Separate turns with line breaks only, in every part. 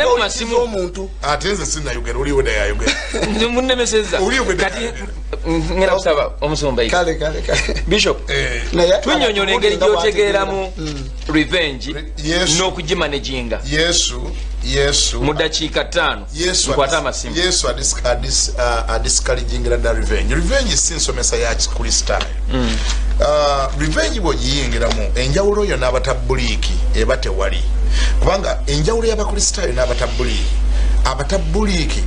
Mu masimu.
Omuntu.
Ate nze sinayogera, oliwo nayayogera.
Nze munemeseza.
Oli obwedde
Kati
ayogera.
Ngenda kusaba omusumba Yiga.
Kale.
Bishop,
Eh,
Naye
tunyonyola engeri gyotegeeramu revenge
Yesu.
n'okugimanaginga
Yesu
mu dakiika 5.
Yesu
Nkwate amasimu.
Yesu adiscouragingira dda revenge. Revenge si nsomesa ya Kikristaayo. Revenge bwogiyingiramu, enjawulo yo n'abatabuliiki eba tewali, kubanga enjawulo y'Abakristaayo n'abatabuliiki, abatabuliiki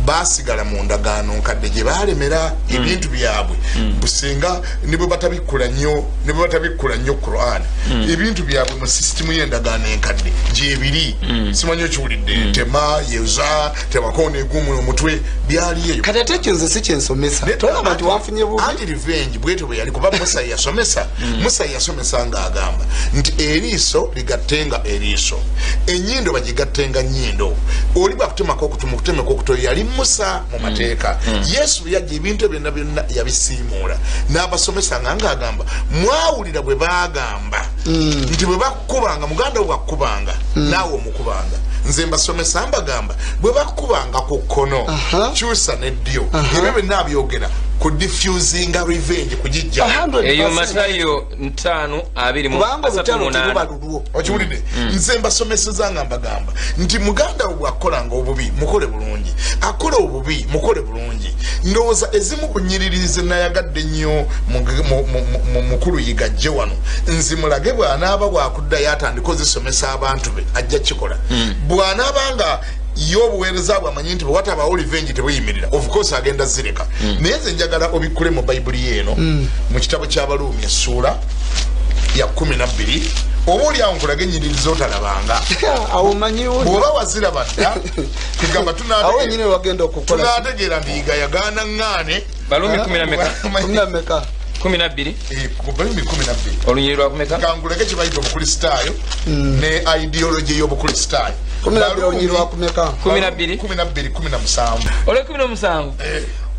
basigala mu ndagaano nkadde gye balemera ebintu byabwe. Businga ne bwe batabikkula nnyo, ne bwe batabikkula nnyo Quran, ebintu byabwe mu sisitimu y'endagaano enkadde gyebiri. Simanyi okiwulidde, tema yeza temakoona egumu omutwe, byali eyo.
Kati ate ekyo nze si kyensomesa. Tolaba nti wanfunye bubi.
Anti revenge bwetyo bwe yali, kuba Musa yasomesa, Musa yasomesa ng'agamba nti eriiso ligattenga eriiso, enyindo bagigattenga nyindo, oli bwakutemako okutu mukutemeko okuto. Yali Musa mu mateeka. Yesu bwe yajja, ebintu ebyo byonna byonna yabisiimuula n'abasomesa nga ng'agamba, mwawulira bwe baagamba nti bwe bakkubanga muganda wo, bwakkubanga naawe omukubanga. Nze mbasomesa mbagamba, bwe bakkubanga ku kkono, kyusa neddyo. Ebyo byonna abyogera ku defusinga revenge, kugijja.
100%.
Eyo Matayo 5 20
Kubanga olutalo teruba
38.
lulwo.
Okiwulidde? Nze mbasomeseza nga mbagamba nti muganda wo bwakolanga obubi, mukole bulungi, akola obubi, mukole bulungi. Ndowooza ezimu ku nyiriri ze nayagadde nnyo mukulu Yigajje wano nzimulage, bw'anaaba bwakuddayo atandika ozisomesa abantu be, ajja kikola. Bw'anaaba nga ye obuweereza bwe amanyi nti bwewatabaawo revenge tebuyimirira, of course agenda zireka. Naye nze njagala obikkule mu Bayibuli yeeno, mu kitabo ky'Abaluumi, essuula ya 12, oba oli awo nkulage enyiriri zotalabanga.
Awo omanyiwo.
Bw'oba waziraba dda, kugamba
Awo wenyini wagenda okukola.
tunategeera nti Yiga yagaana ŋŋaane.
Balumi 10 na meka?
10 na meka?
12.
Balumi 12.
Olunyiri lwa kumeka?
Kanguleke kyebayita Obukristaayo ne ideology y'Obukristaayo.
12, olunyiri lwa kumeka?
12.
12, 17.
Olwekumi nomusanvu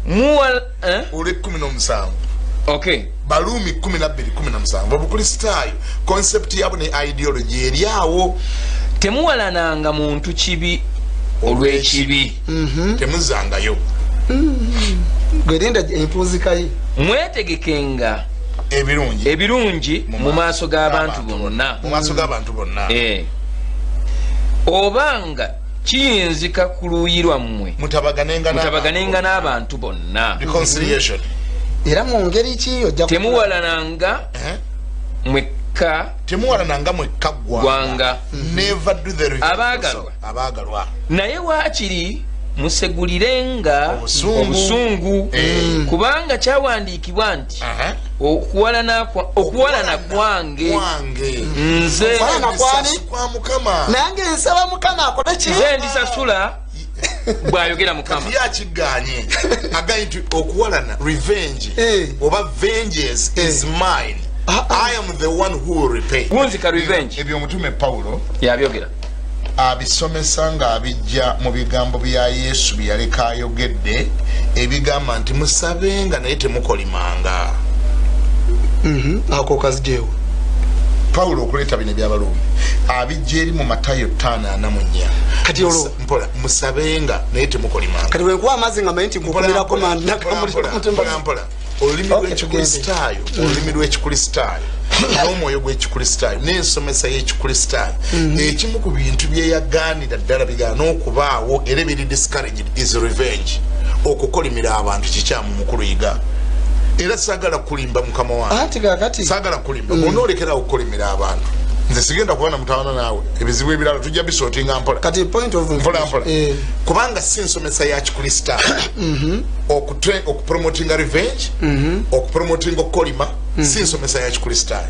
muwa, eh?
Olwekumi nomusanvu.
Okay.
Baluumi 12 17, Obukristaayo concept yabo ne ideology eri awo.
Temuwalananga muntu kibi olw'ekibi.
Temuzangayo.
Gwerinda empunzikaye.
Mwetegekenga
ebirungi
ebirungi mu maaso g'abantu bonna.
Mu maaso g'abantu bonna.
Eh. Obanga kiyinzika ku luuyi lwammwe,
mutabaganenga
mutabaganenga n'abantu bonna.
Reconciliation.
Era mu ngeri ki ojja
Temuwalananga
Eh?
mwekka
Temuwalananga mwekka ggwanga.
Gwanga.
Never do the revenge.
Abaagalwa.
Abaagalwa.
Naye waakiri musegulirenga
Obusungu.
obusungu,
Eh.
kubanga kyawandiikibwa nti
Aha.
okuwalana kwange,
kwange.
Nze
Okuwalana kwani?
Kwa Mukama.
Nange nsaba Mukama akole ki?
Nze ndisasula, bw'ayogera Mukama.
Kati yakiganye, agambye nti okuwalana, revenge,
Eh.
oba vengeance is mine.
Ah, ah.
I am the one who will repay.
Wunzika revenge.
Ebyo omutume Pawulo
Yabyogera.
abisomesa ng'abijja mu bigambo bya Yesu bye yaleka ayogedde, ebigamba nti musabenga naye temukolimanga.
Ako kazijewo.
Pawulo okuleeta bino ebyabaluumi abijja eri mu Matayo 5:44.
Kati olwo?
Mpola, musabenga naye temukolimanga.
Kati bwenkuwa amazzi nga manyi nti nkukumirako.
Mpola mpola, olulimi lw'Ekikristaayo, olulimi lw'Ekikristaayo n'omwoyo gw'Ekikristaayo n'ensomesa y'Ekikristaayo, ekimu ku bintu byeyagaanira ddala bigaana okubaawo era biri discouraged is revenge. Okukolimira abantu kikyamu, mukulu Yiga, era saagala kulimba mukama wange.
Anti kakati
Saagala kulimba. Bw'onoolekerawo okukolimira abantu, nze sigenda kuba namutawana naawe. Ebizibu ebirala tujja bisortinga mpola.
Kati point of
Mpola mpola.
Eh.
Kubanga si nsomesa ya Kikristaayo okupromotinga revenge, okupromotinga okukolima, si nsomesa ya Kikristaayo.